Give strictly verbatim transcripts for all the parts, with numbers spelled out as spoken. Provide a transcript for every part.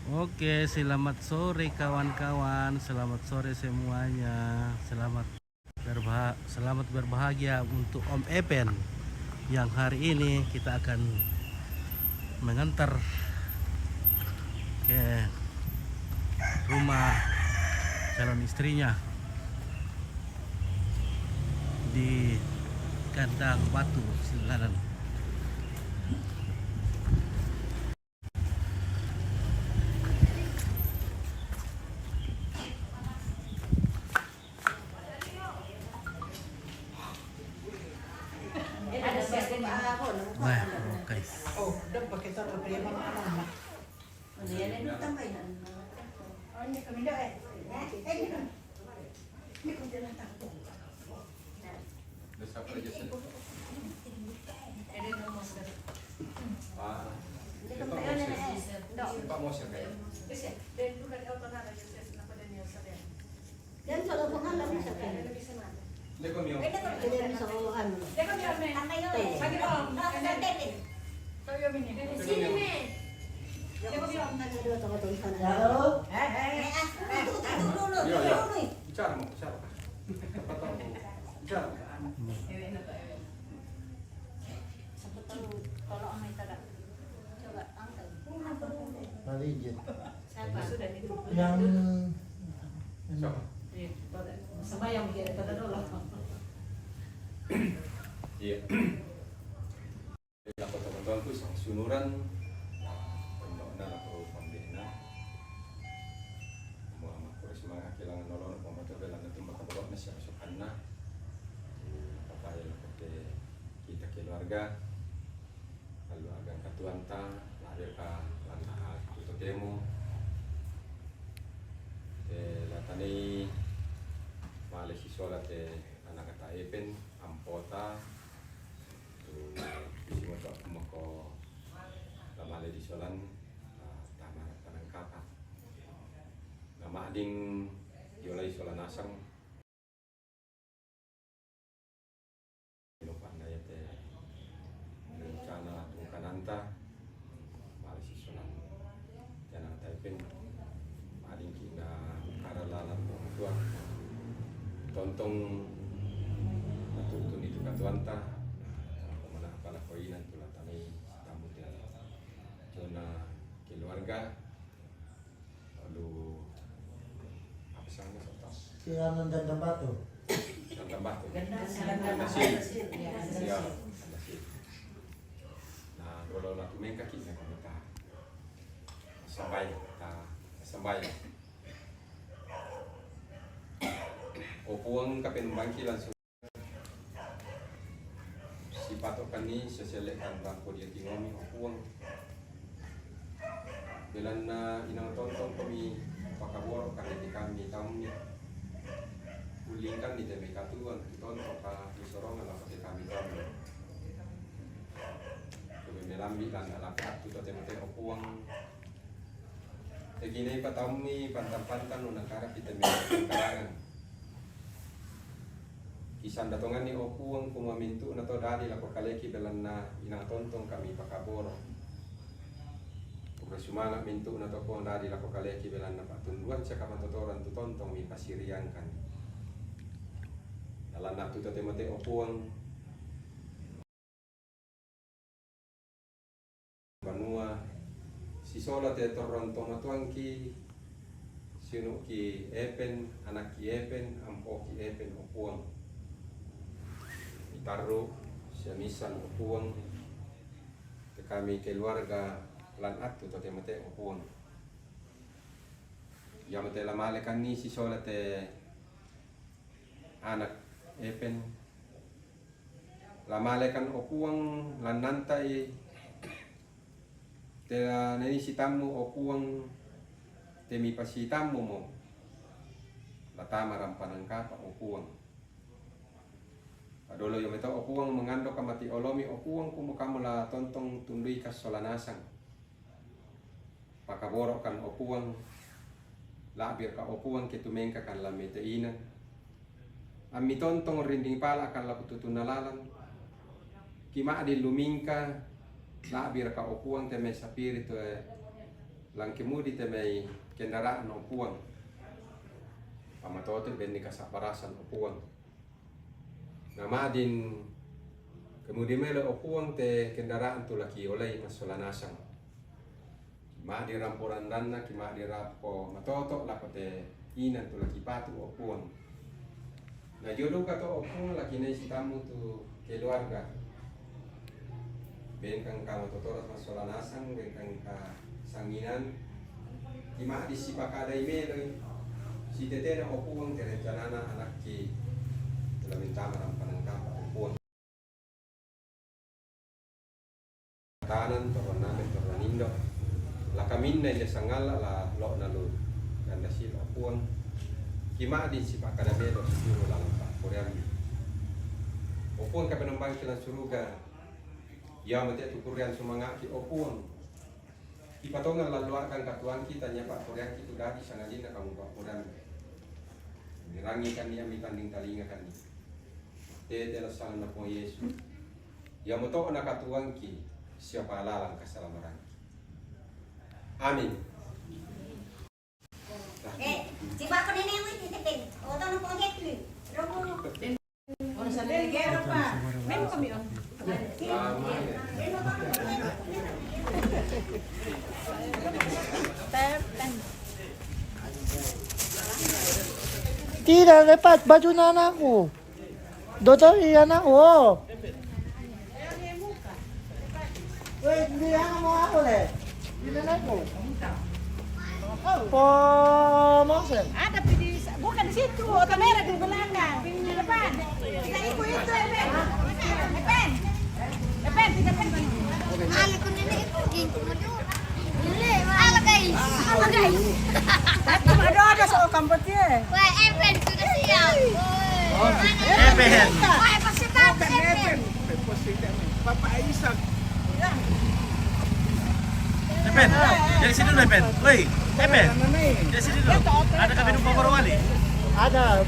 Oke, selamat sore kawan-kawan, selamat sore semuanya. Selamat berbaha- selamat berbahagia untuk Om Epen yang hari ini kita akan mengantar ke rumah calon istrinya di Kandang Batu, Silalan. Wah, guys. Iya, iya. Bicara, mau bicara. Cepat, mau bicara. Yang sembahyang dia kata dulu. Iya. Lako tomatoangku sangsunuran, pondokna lako pambena. Mua makkuro sumanga kilangan nolona Puang Matua, belanna tumaka pokokna siapa sokanna. Papae lako te kita keluarga. Lalu agang katuanta, lahir ka lanna aku totemo. Te latanai male sisola te anakta Epen, ampota, tu simoto aku mako lamale di solan, ah, tama panangkapa. Namadding yolai sola nasang. Lupanna yate rencana tungkananta, male sisolan tena Epen, madingki na kara lalang Puang Matua. Tontong natutuni tu katuanta, pemana apala koinan tulatanai sitamu te zona keluarga. Lalu apa sana sotas? Kianan Gandang Batu. Gandang Batu. Gandang Sili. Iya, Gandang Sili. Nah, kalau laku mengkaki na kami ta sampai, ta sampai. O Puang, kapen bangki langsung. Sipatokanni seselekan bangko dia tingomi, O Puang. Belanna inang tontong komi pakaboro kami di kami taunni. Ulingkanni te mai katuang, tontong ka disorongan lako te kami taunni. Kami melambi landa lako atu to temate, O Puang. Teginai pataummi pantang-pantang nunakarapi temme karangan. Kisanda tonganni, O Puang, kumua mintu'na to dadi lako kaleki belanna inang tontong kami pakaboro. Pura sumanga mintu'na to, Puang, dadi lako kaleki belanna pattunduan siaka matotoran tu tontong mi pasiriangkan. Lalanna tu totemo te, O Puang, banua, sisola te torrong tomatoangki, siunu'ki Epen, anakki Epen, ampoki Epen, O Puang. Mitarru sia misang, O Puang, te kami keluarga lan attu totemo te, O Puang. Iamo te lamalekanni sisola te anak Epen, lamalekan, O Puang, lannantai te nani sitammu, O Puang, te mipasitammumo. Latama rampanangkapa, O Puang. Padolo io meto, O Puang, mengando kamati olomi, O Puang, kumu kamu la tontong tundui kassola nasang. Pakaborokan, O Puang, labbirka, O Puang, ke tumengkakan lammete inang. Ammi tontong rinding palakan lako tutunna lalang. Kima'din lumingka, labbirka, O Puang, temme sapiri tu e Langkemudi te mai kendaraan, o Puang. Pamatoto benni kasabbarasan, o Puang. Namadin kemudi melo, o Puang, te kendaraan tu laki olai massola nasang. Madi rampo randanna, ki madi rampo matoto lako te inan tu laki patu, o Puang. Na jodoh ka to, o Puang, laki nai sitammu tu keluarga. Bengkang ka matotoras massola nasang, bengkang ka sanginan. Ki madi sipakadai meloi. Sitetena, o Puang, te rencanana anakki. Tula mintama rampanang kapa, o Puang. Tanan, toronna melo, toronna indo. La kaminna inde sangalla, la lo'na lu ganda silo, o Puang. Ki madi sipakkada melo situru lalang papporiammi. O Puang, Kapenombangi lan suruga. Ia mate tu kurian sumanga'ki, o Puang. Ipatongan lalluagang katuangki, tania papporiangki tu dadi sangadinna kamu papporiammi. Mirangi kani, ami tanding talinga kani. Tete lassanganna Puang Yesus. Iamoto na katuangki, siapa lalang kasalamaranki. Amin. Eh, coba aku nenek wih, titipin. Oto na Puang Yesus. Romo. Orang sadar gero pa. Men kami, oh. Tidak, lepas baju anakku. Dokter, iya, nak. Oh. Weh, di mana mau aku, Le? Di mana aku? Oh, mau, Sir? Ada di, bukan di situ, oto merah di belakang, di depan. Kita ikut itu, Epen. Epen. Epen, kita Epen. Alay ko nene, gingko mo doon. Halo, guys. Halo, guys. Ada, ada soal kampot ya. Wah, Epen sudah siap. Epen. Wah, pasti tak Epen. Bapak Aisyah. Epen, dari sini dulu, Epen. Woi, Epen. Dari sini dulu. Ada kami numpang baru wali. Ada.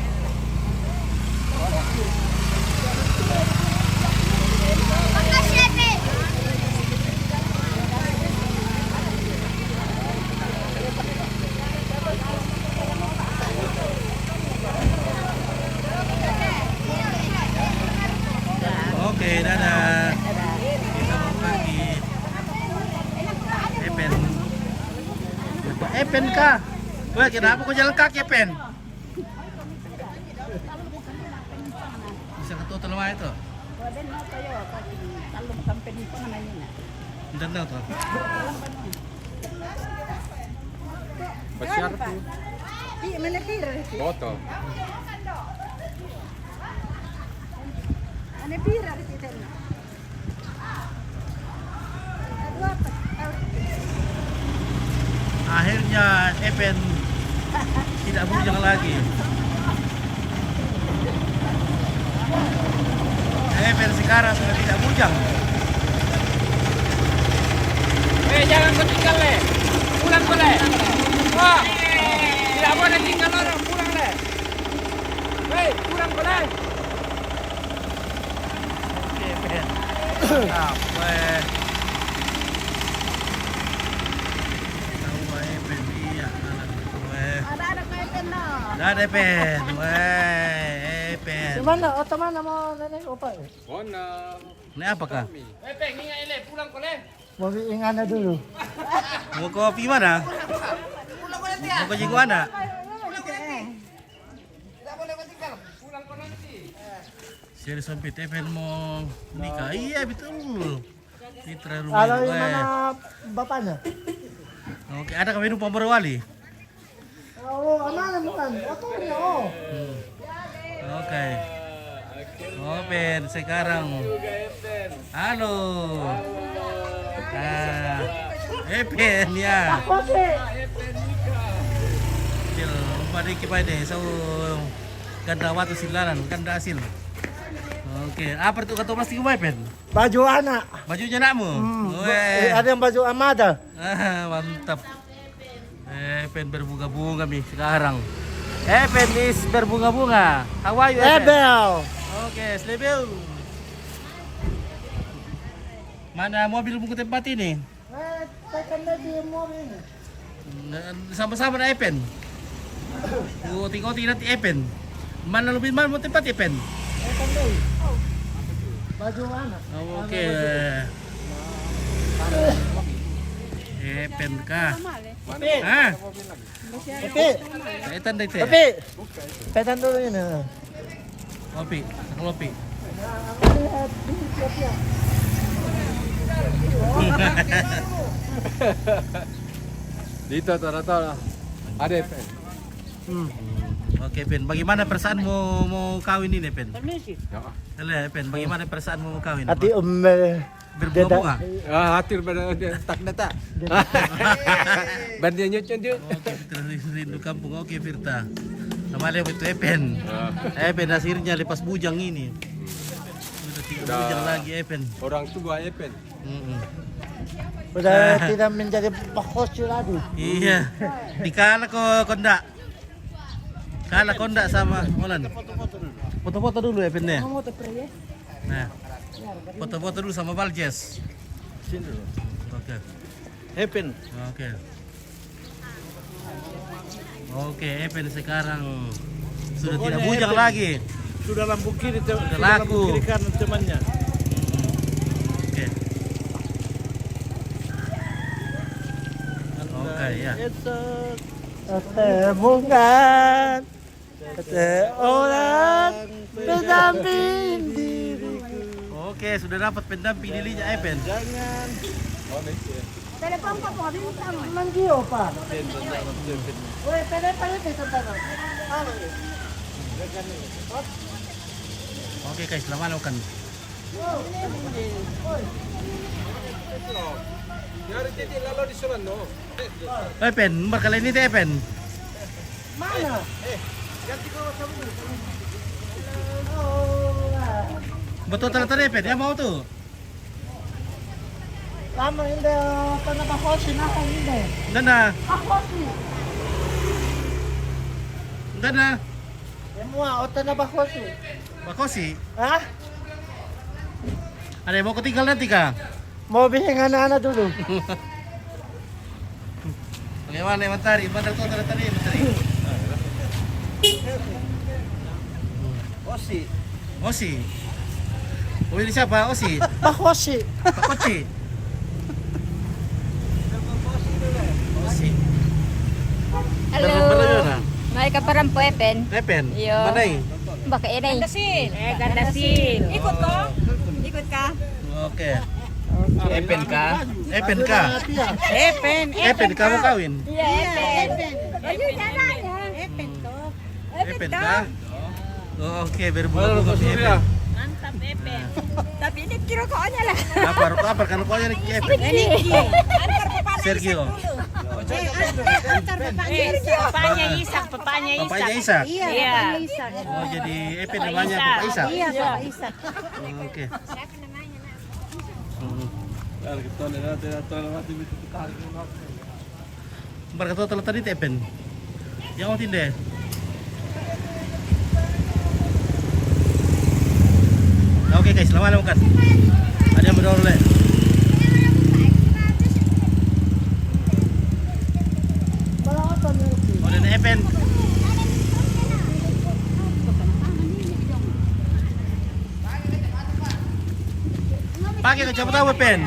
Oke, dadah. Kita mau pergi. Epen. Epen kah? Wah, kenapa kau jalan kaki, Epen? Bisa ketutup lemah itu. Nda tau to. Pasiar tu. Iya, mana pira itu? Foto. Mana pira itu? Akhirnya Epen tidak bujang lagi. Epen sekarang sudah tidak bujang. Eh, jangan kau tinggal, Le. Pulang kau, Le. Wah, tidak boleh tinggal orang, pulang, Le. Hei, pulang kau, Le. Oke, Epen. Apa? Tahu, Epen, iya, anak gue. Ada, ada, Epen, no. Ada, Epen. Weh, Epen. Di mana? Oto mana mau nenek opa? Mana? Ini apa kah? Epen, ingat, Le, pulang kau, Le. Mau ingat dulu. Mau kopi mana? Pulang kau nanti ya. Mau kopi mana? Pulang kau nanti. Tidak boleh kau tinggal. Pulang kau nanti. Seri sompit Epen mau nikah. Iya, betul. Ini terlalu. Kalau yang mana bapaknya? Oke, ada kami numpang baru wali. Oh, aman, aman. Otonya, oh. Hmm. Oke. Open sekarang. Halo. Ah, Epen, ya. Oke. Sil, umpa dikit aja deh. So, ganda waktu silanan, ganda hasil. Oke, apa tuh kata plastik, Epen? Baju anak. Bajunya anakmu? Hmm, weh. Ada yang baju Amada. Ah, mantap. Epen berbunga-bunga mi sekarang. Epen is berbunga-bunga. How are you, Epen? Ebel. Oke, Slebel. Mana mobil buku tempat ini? Eh, tekan di mobil ini. Sama-sama na Epen. Oti-oti nanti Epen. Mana lebih mana mau tempat Epen? Baju anak. Oke. Epen kah? Ah. Tapi, Etan dai te. Tapi, pesan dulu ini. Kopi, kopi. Dito, tara, tara. Ada, Pen. Hmm. Oke, Pen. Bagaimana perasaanmu mau kawin ini, Pen? Permisi. Ya. Ele, Pen, bagaimana perasaanmu mau kawin? Ati umbe. Berbunga-bunga. Ah, hatir pada dia tak data. Bandia nyocon dia. Oke, terus rindu kampung. Oke, Firta. Sama lihat itu Epen. Epen hasilnya lepas bujang ini. Sudah tidak bujang lagi Epen. Orang tua, Epen. Mm-mm. Udah tidak menjadi bahosi lagi. Iya. Dikala ko konda. Kala konda sama Olan. Foto-foto dulu Epen deh. Nah. Foto-foto dulu sama Baljes. Sini dulu. Oke. Epen. Oke. Oke, Epen sekarang sudah tidak bujang lagi. Sudah lampu kiri, sudah laku. Kiri kanan temannya. Oke. Oke, ya. Tetemungan. Tete orang pendamping diriku. Oke, sudah dapat pendamping dirinya Epen. Jangan. Telepon kok mau bintang. Mangkio pa. Woi, pede pede pede pede. Ano ni? Oke, guys, lama lo kan. Nyari titik lalu di sana, no. Epen, nomor kali ini teh Epen. Mana? Betul tadi Epen, ya mau tuh. Lama inde, pernah bahosi nah inde. Enggak ada. Bahosi. Enggak ada. Semua otak na bahosi. Bakosi. Hah? Ada yang mau ketinggal nanti kah? Mau bikin anak-anak dulu. Bagaimana yang mentari? Mana tuh tadi tadi mentari? Osi. Osi. Oh, ini siapa? Osi. Bahosi. Bakosi. Osi. Halo. Berapa, berapa, berapa? Mai ka parampo Epen. Epen. Iyo. Mana ini? Baka ini. Gandasil. Eh, Gandasil. Ikut ko? Ikut ka? Oke. Epen kah? Epen kah? Epen. Epen kamu kawin? Iya, Epen. Ayo, jalan ya. Epen to. Epen kah? Oh, oke, berbunga-bunga si Epen. Mantap Epen. Tapi ini kira koknya lah. Apa apa kalau kau jadi Epen? Ini antar bapaknya Sergio. Antar bapaknya Isak. Bapaknya Isak, bapaknya Isak. Bapaknya Isak. Iya. Oh, jadi Epen namanya Bapak Isak. Iya, Bapak Isak. Oke. Kalau kita lihat, kita lihat di Barka to tala tadi tepen. Yang mau tinde. Oke guys, lama lama kan. Ada yang berdoa le. Oh, dan Epen. Pakai kacamata apa, Pen?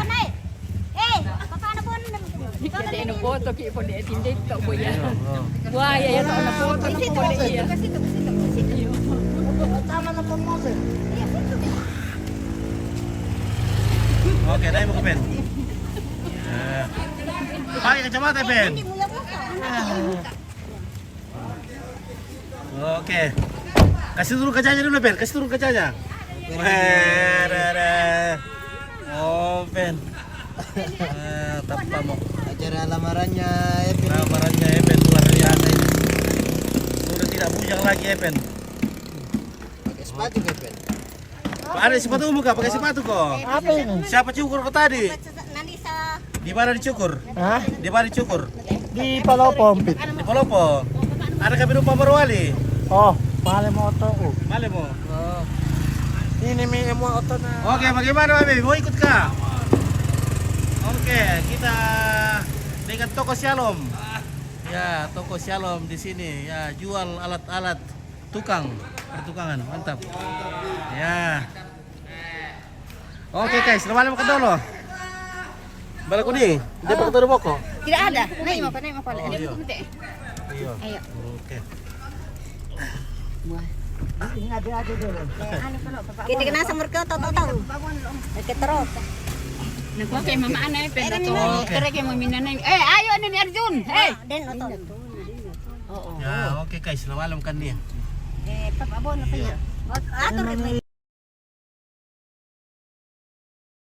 Ika de no foto ki po de tinde to po ya. Wah, ya ya to no foto ki po de ya. Tama na po mo, sir. Oke, dai mo ka, Pen. Pakai kacamata, Pen. Oke. Kasih turun kacanya dulu, Pen. Kasih turun kacanya. Wah, ada, ada. Oh, Pen. Ah, tapa mo. Acara lamarannya Epen. Lamarannya Epen luar biasa ini. Sudah tidak bujang lagi Epen. Pakai sepatu ke, Pen? Ada sepatu muka, pakai sepatu kok. Apa ini? Siapa cukur kau tadi? Di mana dicukur? Hah? Di mana dicukur? Di Palopo, Ompit. Di Palopo. Ada kami rumah Morowali. Oh, pale moto. Male mo. Ini mi emo oto na. Oke, bagaimana, Babe? Mau ikut kah? Oke, kita dengan toko Shalom. Ya, toko Shalom di sini. Ya, jual alat-alat tukang, pertukangan. Mantap. Ya. Oke, guys, selamat makan dulu. Balik ko ni. Dia pakai turun boko. Tidak ada. Naik mau, naik mau. Oh, iya. Iya. Iya. Ayo. Oke. Buah. Kita kena sama mereka tahu-tahu. Kita terus. Nagwa kay mama anay, pero to. Okay. Kere kay maminanay. Eh, ayo ano ni Arjun. Eh. Den oto. Oo. Ya, oke, guys, selamat makan dia. Eh, papa, abo na kayo. Ato rin may